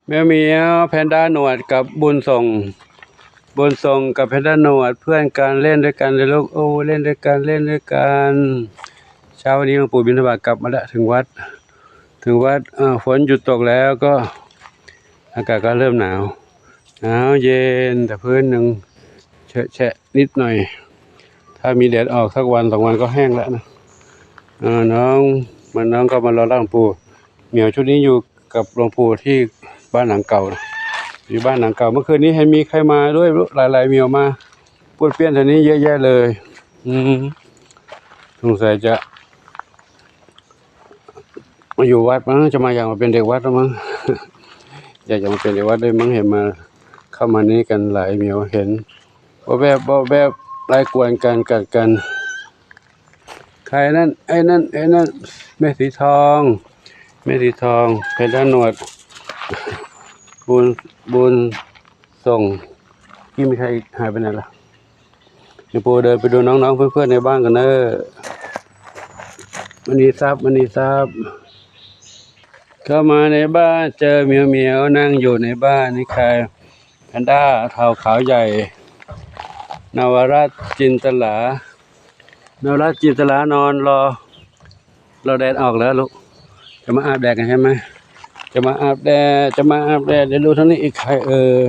ແມວໝຽວ ແພນດ້າໜວດກັບບຸນສົ່ງ ບຸນສົ່ງກັບແພນດ້າໜວດ ເພື່ອນກັນ ເລ່ນດ້ວຍກັນເດີລູກ ໂອ້ ເລ່ນດ້ວຍກັນ ເລ່ນດ້ວຍກັນ. ເຊົ້າວັນນີ້ຫຼວງປູ່ບິນທະບາດກັບມາແລ້ວ ເຖິງວັດ ເຖິງວັດ ເອີ ຝົນຢຸດຕົກແລ້ວ ກໍອາກາດກໍເລີ່ມໜາວ ໜາວເຢັນ ແຕ່ພື້ນໜຶ່ງເຊາະແຊະນິດໜ້ອຍ ຖ້າມີແດດອອກສັກວັນສອງວັນກໍແຫ້ງແລ້ວນະ. ເອີ ນ້ອງ ມັນ ນ້ອງກໍມາລໍຮັກຫຼວງປູ່ ໝຽວຊຸດນີ້ຢູ່ກັບຫຼວງປູ່ທີ່ບ້ານຫຼັງເກົ່າ ຢູ່ບ້ານຫຼັງເກົ່າ. ເມື່ອຄືນນີ້ເຫັນມີໃຄມາດ້ວຍ ຫຼາຍໆ ໝຽວມາປ້ວນປ້ຽນແຖວນີ້ເຍອະແຍະເລີຍ. ອືມ ສົງໄສຈະ ມາຢູ່ວັດມັ້ງ ຈະມາຢາກມາເປັນເດັກວັດລະມັ້ງ ຢາກຈະມາເປັນເດັກວັດເລີຍມັ້ງ ເຫັນມາ ເຂົ້າມານີ້ກັນຫຼາຍ ໝຽວເຫັນ ບໍ່ແບບ ບໍ່ແບບ ໄລ່ກວນກັນ ກັດກັນ ໃຄນັ້ນ ໄອ້ນັ້ນ ໄອ້ນັ້ນ ແມ່ສີທອງ ແມ່ສີທອງ ແພນດ້າໜວດ ບຸນ ບຸນ ສົ່ງ ກິນມີໃຄອີກ ຫາຍໄປໄຫນລະ? ດຽວປູເດີນໄປດູນ້ອງໆເພື່ອນໆໃນບ້ານກັນເດີ. ມະນີຊັບ ມະນີຊັບ ເຂົ້າມາໃນບ້ານ ເຈີໝຽວໆ ນັ່ງຢູ່ໃນບ້ານ ນີ້ໃຄ ແພນດ້າ ເຖົ້າຂາວໃຫຍ່ ນະວະລັດ ຈິນຕະລາ ນະວະລັດ ຈິນຕະລາ ນອນລໍ ລໍແດດອອກແລ້ວລູກ ຈະມາອາບແດດກັນໃຊ່ໄໝ? ຈະມາອາບແດດ ຈະມາອາບແດດ. ດຽວດູທາງນີ້ອີກໃຄເອີຍ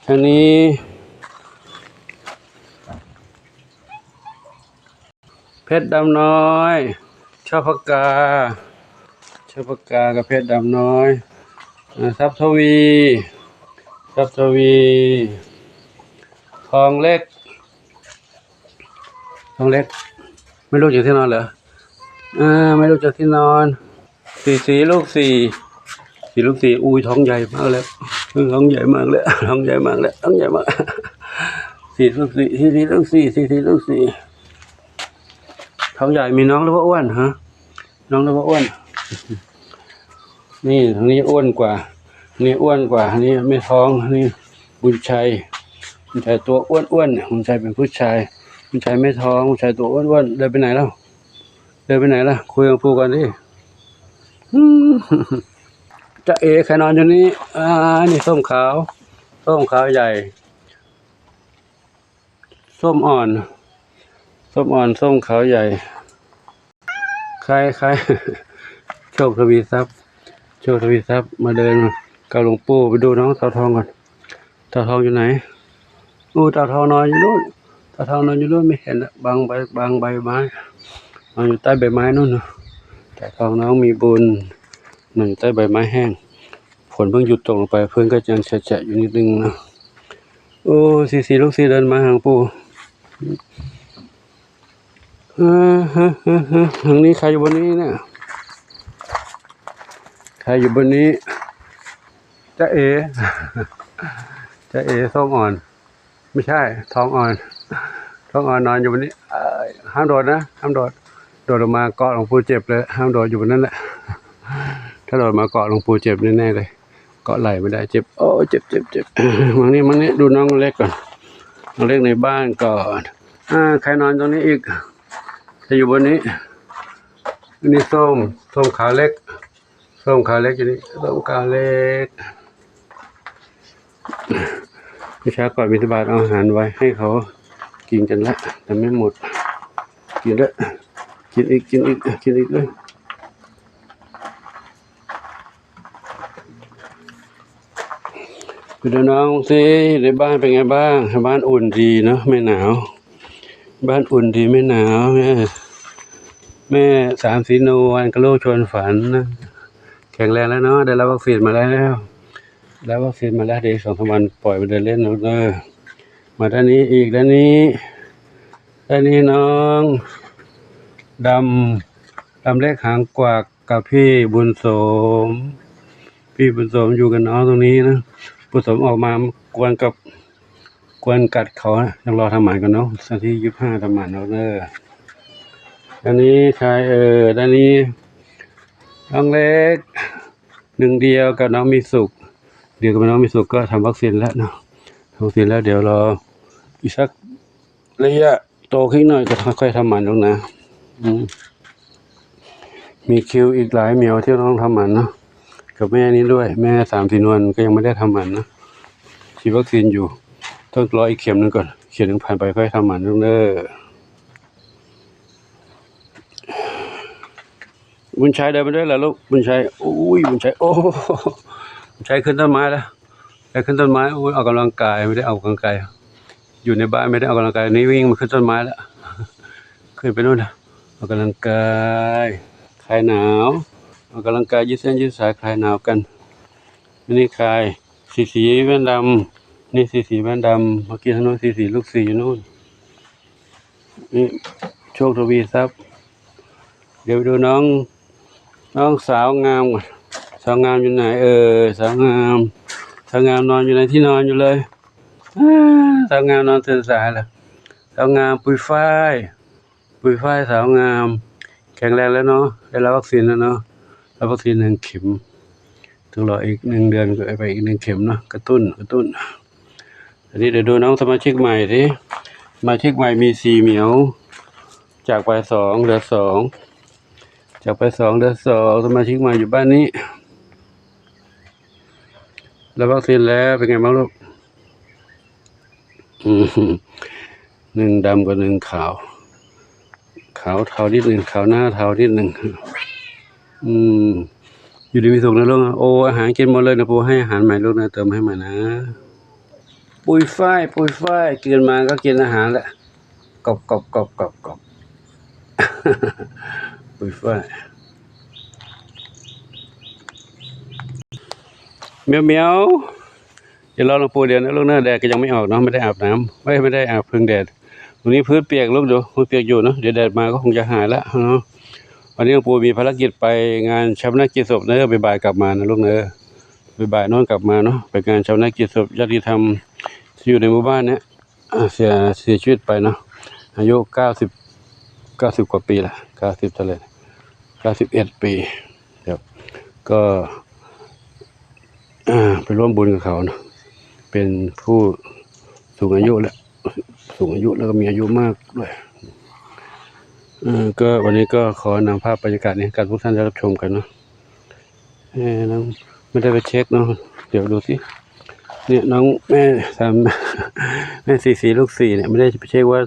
ທາງນີ້ ເພັດດຳນ້ອຍ ຊາວພະກາ ຊາວພະກາກັບເພັດດຳນ້ອຍ ເອີ ຊັບທະວີ ຊັບທະວີ ທອງເລັກ ທອງເລັກ ແມ່ລູກຈັ່ງຊິນອນເຫຼືອ? ເອີ ແມ່ລູກຈັ່ງຊິນອນ. ສີ່ ສີ່ ລູກສີ່ ສີ່ ລູກສີ່ ອຸ້ຍ ທ້ອງໃຫຍ່ມາກແລ້ວ ທ້ອງໃຫຍ່ມາກແລ້ວ ທ້ອງໃຫຍ່ມາກແລ້ວ ທ້ອງໃຫຍ່ມາກ ສີ່ ລູກສີ່ ສີ່ ສີ່ ລູກສີ່ ສີ່ ສີ່ ລູກສີ່ ທ້ອງໃຫຍ່. ມີນ້ອງຫຼືວ່າອ້ວນ? ຮະ ນ້ອງຫຼືວ່າອ້ວນ? ນີ້ ທາງນີ້ອ້ວນກວ່າ ນີ້ອ້ວນກວ່າ ນີ້ແມ່ທ້ອງ ນີ້ບຸນໄຊ ບຸນໄຊຕົວອ້ວນໆ ບຸນໄຊເປັນຜູ້ຊາຍ ບຸນໄຊແມ່ທ້ອງ ບຸນໄຊຕົວອ້ວນໆ. ເດີນໄປໄຫນລະ? ເດີນໄປໄຫນລະ? ຄຸຍກັບປູ່ກ່ອນຕິ. ອືມ ຈ໊ະເອ ໃຄນອນຢູ່ນີ້. ອ່າ ນີ້ສົ້ມຂາວ ສົ້ມຂາວໃຫຍ່ ສົ້ມອ່ອນ ສົ້ມອ່ອນ ສົ້ມຂາວໃຫຍ່. ໃຄ ໃຄ ໂຊກທະວີຊັບ ໂຊກທະວີຊັບ ມາເດີນກັບຫຼວງປູ່. ໄປດູນ້ອງເຕົາທອງກ່ອນ. ເຕົາທອງຢູ່ໃນ? ໂອ້ ເຕົາທອງນອນຢູ່ໂນ້ນ ເຕົາທອງນອນຢູ່ໂນ້ນ ໄມ່ເຫັນລະ ບັງໃບ ບັງໃບໄມ້ ນອນຢູ່ໃຕ້ໃບໄມ້ໂນ້ນ. ເຕົາທອງນ້ອງມີບຸນ ນອນຢູ່ໃຕ້ໃບໄມ້ແຫ້ງ. ຝົນເພິ່ງຢຸດຕົກລົງໄປ ເພິ່ນກໍຍັງແຊະໆຢູ່ນິດໜຶ່ງນະ. ໂອ້ ສີ່ ສີ່ ລູກສີ່ ເດີນມາຫາປູ່. ເອີ ເອີ ເອີ ເອີ ທາງນີ້ໃຄຢູ່ບ່ອນນີ້ນະ ໃຄຢູ່ບ່ອນນີ້. ຈ໊ະເອ ຈ໊ະເອ ສົ້ມອ່ອນ ໄມ່ໃຊ່ ທອງອ່ອນ ທອງອ່ອນນອນຢູ່ບ່ອນນີ້. ເອີຍ ຫ້າມໂດດນະ ຫ້າມໂດດ ໂດດລົງມາເກາະຫຼວງປູ່ເຈັບເລີຍ. ຫ້າມໂດດຢູ່ບ່ອນນັ້ນແຫຼະ ຖ້າໂດດມາເກາະຫຼວງປູ່ເຈັບແນ່ໆເລີຍ. ເກາະໄຫຼບໍ່ໄດ້ ເຈັບ ໂອ້ ເຈັບ ເຈັບ ເຈັບ. ມານີ້ ມານີ້ ດູນ້ອງເລັກກ່ອນ ນ້ອງເລັກໃນບ້ານກ່ອນ. ອ່າ ໃຄນອນຕົງນີ້ອີກ ໃຄຢູ່ບ່ອນນີ້. ອັນນີ້ສົ້ມ ສົ້ມຂາວເລັກ ສົ້ມຂາວເລັກຢູ່ນີ້ ສົ້ມຂາວເລັກ. ເມື່ອເຊົ້າກ່ອນບິນທະບາດເອົາອາຫານໄວ້ໃຫ້ເຂົາກິນກັນລະ ແຕ່ໄມ່ໝົດ. ກິນເດີ ກິນອີກ ກິນອີກ ກິນອີກເດີ. ໄປດູນ້ອງຊິ ໃນບ້ານເປັນໄງບ້າງ? ບ້ານອຸ່ນດີເນາະ ໄມ່ໜາວ ບ້ານອຸ່ນດີ ໄມ່ໜາວ. ແມ່ ແມ່ສາມສີນວນກັບລູກຊວນຝັນ ແຂງແຮງແລ້ວເນາະ ໄດ້ຮັບວັກຊີນມາແລ້ວ ໄດ້ຮັບວັກຊີນມາແລ້ວ ເດ ສອງສາມວັນ ປ່ອຍມັນເດີນເລ່ນເນາະ. ມາດ້ານນີ້ອີກ ດ້ານນີ້ ດ້ານນີ້ນ້ອງດຳ ດຳເລັກຫາງກວັກ ກັບພີ່ບຸນສົມ ພີ່ບຸນສົມຢູ່ກັບນ້ອງຕົງນີ້ນະ. ບຸນສົມອອກມາກວນກັບ ກວນກັດເຂົານະ. ຍັງລໍທຳໝານກ່ອນເນາະ ວັນທີຊາວຫ້າທຳໝານເນາະເດີ. ອັນນີ້ໃຄເອີ ອັນນີ້ນ້ອງເລັກ ໜຶ່ງດຽວກັບນ້ອງມີສຸກ ດຽວກັບນ້ອງມີສຸກກໍທຳວັກຊີນແລ້ວເນາະ ທຳວັກຊີນແລ້ວ. ດຽວລໍອີກສັກ ໄລຍະໂຕຂຶ້ນໜ້ອຍກໍຄ່ອຍທຳໝານລົງນະ. ອືມ ມີຄິວອີກຫຼາຍໝຽວທີ່ຕ້ອງທຳໝານເນາະ. ກັບແມ່ນີ້ດ້ວຍ ແມ່ສາມສີນວນກໍຍັງບໍ່ໄດ້ທຳໝັນນະ ສີວັກຊີນຢູ່ ຕ້ອງລໍອີກເຂັມໜຶ່ງກ່ອນ ເຂັມໜຶ່ງຜ່ານໄປຄ່ອຍທຳໝັນເດີ. ບຸນໄຊເດີນມາດ້ວຍລະລູກ ບຸນໄຊ. ໂອ້ຍ ບຸນໄຊ ໂອ້ ບຸນໄຊຂຶ້ນຕົ້ນໄມ້ແລ້ວ ໄດ້ຂຶ້ນຕົ້ນໄມ້. ໂອ້ຍ ອອກກຳລັງກາຍ ບໍ່ໄດ້ອອກກຳລັງກາຍ ຢູ່ໃນບ້ານ ບໍ່ໄດ້ອອກກຳລັງກາຍ ນີ້ວິ່ງມາຂຶ້ນຕົ້ນໄມ້ແລ້ວ ຂຶ້ນໄປໂນ່ນແລ້ວ. ອອກກຳລັງກາຍ ຄາຍໜາວ ອອກກຳລັງກາຍ ຢືດເສັ້ນຢືດສາຍ ຄາຍໜາວກັນ. ນີ້ຄາຍ ສີສີແວ່ນດຳ ນີ້ສີສີແວ່ນດຳ ເມື່ອກີ້ທາງໂນ້ນສີສີລູກສີຢູ່ໂນ້ນ. ນີ້ໂຊກທະວີຊັບ. ດຽວໄປດູນ້ອງ ນ້ອງສາວງາມກ່ອນ ສາວງາມຢູ່ໃນເອີຍ ສາວງາມ ສາວງາມນອນຢູ່ໃນທີ່ນອນຢູ່ເລີຍ. ອາ ສາວງາມນອນຕື່ນສາຍລະ ສາວງາມປຸຍຝ້າຍ ປຸຍຝ້າຍ ສາວງາມ ແຂງແຮງແລ້ວເນາະ ໄດ້ຮັບວັກຊີນແລ້ວເນາະ ຮັບວັກຊີນໜຶ່ງເຂັມ ຕ້ອງລໍອີກໜຶ່ງເດືອນ ກໍໄປອີກໜຶ່ງເຂັມເນາະ ກະຕຸ້ນ ກະຕຸ້ນ. ອັນນີ້ດຽວດູນ້ອງສະມາຊິກໃໝ່ຕິ ສະມາຊິກໃໝ່ມີສີ່ໝຽວ ຈາກໄປສອງເຫຼືອສອງ ຈາກໄປສອງເຫຼືອສອງ ສະມາຊິກໃໝ່ຢູ່ບ້ານນີ້ ຮັບວັກຊີນແລ້ວ ເປັນໄງບ້າງລູກ? ອືມ ໜຶ່ງດຳກັບໜຶ່ງຂາວ ຂາວເທົານິດໜຶ່ງ ຂາວໜ້າເທົານິດໜຶ່ງ. ອືມ ຢູ່ດີມີສຸກນະລູກ. ໂອ້ ອາຫານກິນໝົດເລີຍນະ ປູໃຫ້ອາຫານໃໝ່ລູກນະ ເຕີມໃຫ້ໃໝ່ນະ. ປຸຍຝ້າຍ ປຸຍຝ້າຍ ຕື່ນມາກໍກິນອາຫານແຫຼະ ກອບ ກອບ ກອບ ກອບ ກອບ ປຸຍຝ້າຍ. ແມວໆ ດຽວລໍນ້ອງປູດຽວນະລູກເນີ ແດດກໍຍັງໄມ່ອອກເນາະ ໄມ່ໄດ້ອາບນ້ຳ ເອີຍ ໄມ່ໄດ້ອາບເພິ່ງແດດ. ວັນນີ້ພື້ນປຽກລູກ ດູ ພື້ນປຽກຢູ່ເນາະ ດຽວແດດມາກໍຄົງຈະຫາຍລະເນາະ. ວັນນີ້ນ້ອງປູມີພາລະກິດໄປງານຊາປະນະກິດສົບເດີ ບ່າຍໆກັບມານະລູກເນີ ບ່າຍໆນອນກັບມາເນາະ ໄປງານຊາປະນະກິດສົບຍາດຕິທຳທີ່ຢູ່ໃນໝູ່ບ້ານເນຍ ອາ ເສຍ ເສຍຊີວິດໄປເນາະ ອາຍຸເກົ້າສິບ ເກົ້າສິບກວ່າປີລະ ເກົ້າສິບເທົ່າໃດ ເກົ້າສິບເອັດປີ. ແລ້ວກໍ ອາ ໄປຮ່ວມບຸນກັບເຂົາເນາະ ເປັນຜູ້ສູງອາຍຸແລ້ວ ສູງອາຍຸແລ້ວກໍມີອາຍຸມາກດ້ວຍ. ເອີ ກໍວັນນີ້ກໍຂໍນຳພາບບັນຍາກາດນີ້ໃຫ້ກັບທຸກທ່ານໄດ້ຮັບຊົມກັນເນາະ. ເອີ ນ້ອງ ໄມ່ໄດ້ໄປເຊັກເນາະ ດຽວດູຊິ ເນຍ ນ້ອງແມ່ສາມ ແມ່ສີ່ສີ່ລູກສີ່ເນຍ ໄມ່ໄດ້ໄປເຊັກວ່າ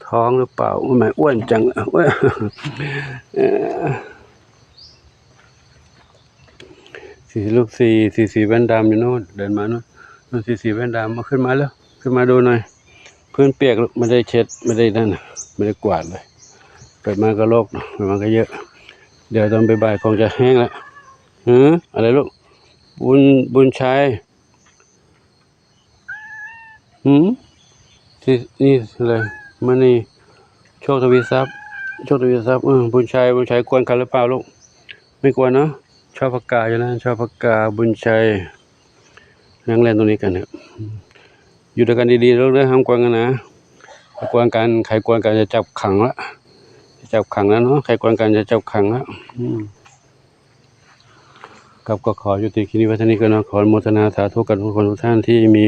ທ້ອງຫຼືເປົ່າ ໂອ້ຍ ອ້ວນຈັງ ເອີຍ ສີ່ສີ່ລູກສີ່ ສີ່ສີ່ແວ່ນດຳຢູ່ໂນ້ນ ເດີນມາໂນ້ນ ສີ່ສີ່ແວ່ນດຳ ເອົາຂຶ້ນມາແລ້ວ ຂຶ້ນມາດູໜ່ອຍ. ພື້ນປຽກລູກ ໄມ່ໄດ້ເຊັດ ໄມ່ໄດ້ນັ້ນ ໄມ່ໄດ້ກວາດເລີຍ ເປີດມາກໍລົກເນາະ ເປີດມາກໍເຍອະ ດຽວຕອນບ່າຍໆຄົງຈະແຫ້ງລະ. ຫື ອະໄລລູກ? ບຸນ ບຸນໄຊ ຫື ທີ່ນີ້ເລີຍ ມະນີ ໂຊກທະວີຊັບ ໂຊກທະວີຊັບ ເອີ ບຸນໄຊ ບຸນໄຊ ກວນກັນຫຼືເປົ່າລູກ? ໄມ່ກວນເນາະ ຊອບປາກກາຢູ່ນະ ຊອບປາກກາ ບຸນໄຊ ນັ່ງຫຼິ້ນຕົງນີ້ກັນເຖາະ ຢູ່ດ້ວຍກັນດີໆລູກເດີ ຫ້າມກວນກັນນະ ກວນກັນ ໃຜກວນກັນຈະຈັບຂັງລະ ຈະຈັບຂັງລະເນາະ ໃຜກວນກັນຈະຈັບຂັງລະ ອືມ. ຄັບ ກໍຂໍຍຸຕິຄລິບນີ້ໄວ້ເທົ່ານີ້ກ່ອນເນາະ ຂໍອະນຸໂມທະນາສາທຸກັບທຸກຄົນທຸກທ່ານທີ່ມີ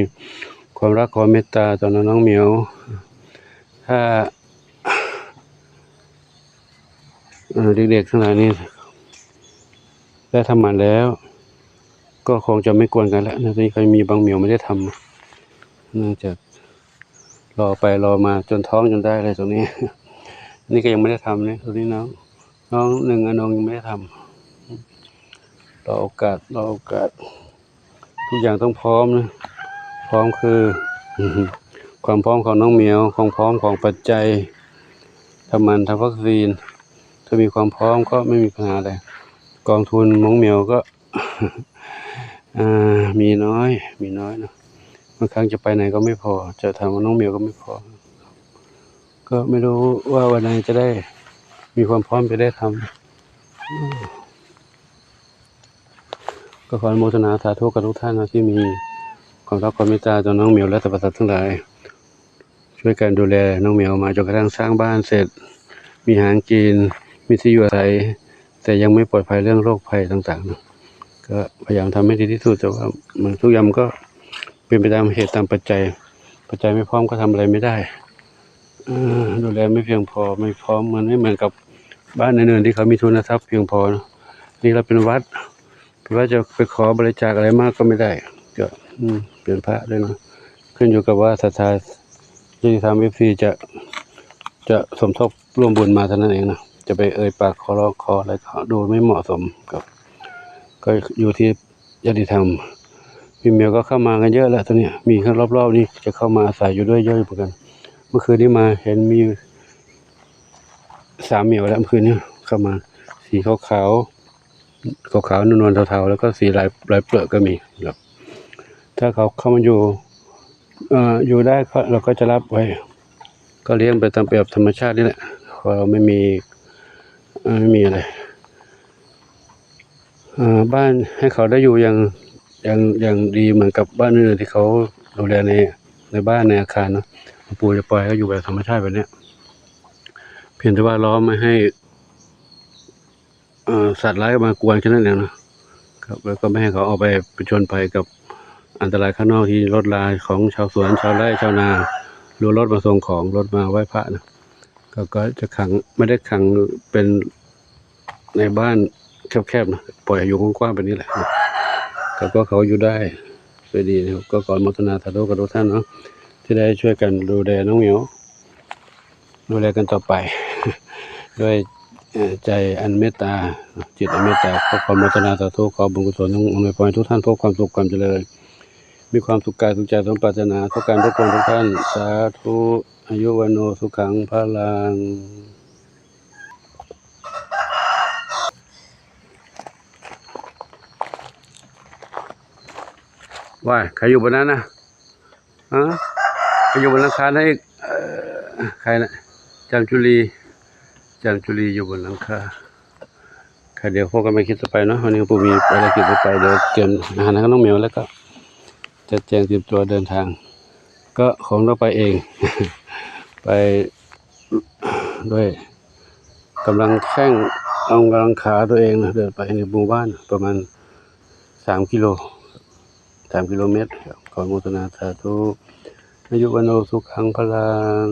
ຄວາມຮັກຄວາມເມດຕາຕໍ່ນ້ອງໆໝຽວ ຖ້າ ເອີ ເດັກໆທັງຫຼາຍນີ້ໄດ້ທຳໝັນແລ້ວ ກໍຄົງຈະໄມ່ກວນກັນແລ້ວ ໃນນີ້ກໍມີບາງໝຽວໄມ່ໄດ້ທຳ ເນື່ອງຈາກລໍໄປລໍມາຈົນທ້ອງຈົນໄດ້ເລີຍຕົງນີ້ ນີ້ກໍຍັງໄມ່ໄດ້ທຳເລີຍຕົງນີ້ ນ້ອງ ນ້ອງໜຶ່ງອະນົງຍັງໄມ່ໄດ້ທຳ ລໍໂອກາດ ລໍໂອກາດ ທຸກຢ່າງຕ້ອງພ້ອມນະ ພ້ອມຄື ຄວາມພ້ອມຂອງນ້ອງໝຽວ ຄວາມພ້ອມຂອງປັດໄຈ ທຳໝັນ ທຳວັກຊີນ ຖ້າມີຄວາມພ້ອມກໍໄມ່ມີບັນຫາໃດ ກອງທຶນນ້ອງໝຽວກໍ ອາ ມີນ້ອຍ ມີນ້ອຍເນາະ ບາງຄັ້ງຈະໄປໄຫນກໍໄມ່ພໍ ຈະຖາມວ່ານ້ອງໝຽວກໍໄມ່ພໍ ກໍໄມ່ຮູ້ວ່າວັນໃດຈະໄດ້ມີຄວາມພ້ອມຈະໄດ້ທຳ ກໍຂໍອະນຸໂມທະນາສາທຸກັບທຸກທ່ານເນາະ ທີ່ມີຄວາມຮັກຄວາມເມດຕາຕໍ່ນ້ອງໝຽວ ແລະ ສັບພະສັດທັງຫຼາຍ ຊ່ວຍກັນດູແລນ້ອງໝຽວມາ ຈົນກະທັ່ງສ້າງບ້ານເສັດ ມີຫາກິນ ມີທີ່ຢູ່ອາໄສ ແຕ່ຍັງໄມ່ປອດໄພເລື່ອງໂລກໄພຕ່າງໆເນາະ ກໍພະຍາຍາມທຳໃຫ້ດີທີ່ສຸດ ແຕ່ວ່າມັນ ທຸກຢ່າງມັນກໍເປັນໄປຕາມເຫດຕາມປັດໄຈ ປັດໄຈໄມ່ພ້ອມກໍທຳອະໄລໄມ່ໄດ້ ເອີ ດູແລໄມ່ພຽງພໍ ໄມ່ພ້ອມ ມັນໄມ່ເໝືອນກັບບ້ານອື່ນໆທີ່ເຂົາມີທຶນນະຊັບພຽງພໍເນາະ ນີ້ລະເປັນວັດ ว่าจะไปขอบริจาคอะไรมากก็ไม่ได้ ก็ อืม เป็นพระด้วยเนาะ ขึ้นอยู่กับว่าศรัทธาญาติธรรม เอฟซี จะ จะสมทบร่วมบุญมาเท่านั้นเองนะ จะไปเอ่ยปากขอร้องขออะไรก็ดูไม่เหมาะสมครับ ก็อยู่ที่ญาติธรรม พี่เหมียวก็เข้ามากันเยอะแล้ว ตอนนี้มีข้างรอบๆนี่จะเข้ามาอาศัยอยู่ด้วยเยอะอยู่เหมือนกัน เมื่อคืนนี้มาเห็นมีสามเหมียวแล้ว เมื่อคืนนี้เข้ามา สีขาวๆ ขาวๆ นวลๆ เทาๆ แล้วก็สีลาย ลายเปลือกก็มีครับ ถ้าเขาเข้ามาอยู่ เอ่อ อยู่ได้ก็ เราก็จะรับไว้ ก็เลี้ยงไปตามแบบธรรมชาตินี่แหละ เพราะเราไม่มี เอ่อ ไม่มีอะไร เอ่อ บ้านให้เขาได้อยู่อย่าง อย่าง อย่างดีเหมือนกับบ้านอื่นที่เขาดูแลใน ในบ้านในอาคารเนาะ ปู่จะปล่อยให้เขาอยู่แบบธรรมชาติแบบเนี้ย เพียงแต่ว่าล้อมไม่ให้ เอ่อ สัตว์ร้ายมากวนแค่นั้นเองเนาะ ครับ แล้วก็ไม่ให้เขาออกไปผจญภัยกับอันตรายข้างนอกที่รถลาของชาวสวน ชาวไร่ ชาวนา หรือรถมาส่งของ รถมาไหว้พระนะ ก็ ก็จะขัง ไม่ได้ขังเป็นในบ้านแคบๆนะ ปล่อยอยู่กว้างๆแบบนี้แหละ แล้วก็เขาอยู่ได้ด้วยดีนะครับ ก็ขออนุโมทนาสาธุกับทุกท่านเนาะ ที่ได้ช่วยกันดูแลน้องเหมียว ดูแลกันต่อไป ด้วย เอ่อ ใจอันเมตตา จิตอันเมตตา ขอความโมทนาสาธุ ขอบุญกุศลจงอำนวยพรให้ทุกท่านพบความสุขความเจริญ มีความสุขกายสุขใจสมปรารถนา ทุกการทุกคนทุกท่าน สาธุ อายุวัณโณสุขังพลัง ว่าใครอยู่บนนั้นนะ ฮะ ไปอยู่บนหลังคาได้อีก เอ่อ ใครนะ จามจุลี จามจุลีอยู่บนหลังคา ค่ะ เดี๋ยวพบกันใหม่คลิปต่อไปเนาะ วันนี้ผมมีภารกิจไป เดี๋ยวเตรียมอาหารให้น้องเหมียว แล้วก็จัดแจงเตรียมตัวเดินทาง ก็คงต้องไปเอง ไปด้วยกำลังแข้ง เอากำลังขาตัวเองนะ เดินไปในหมู่บ้านประมาณสามกิโล สามกิโลเมตร ขออนุโมทนาสาธุ อายุวัณโณสุขังพลัง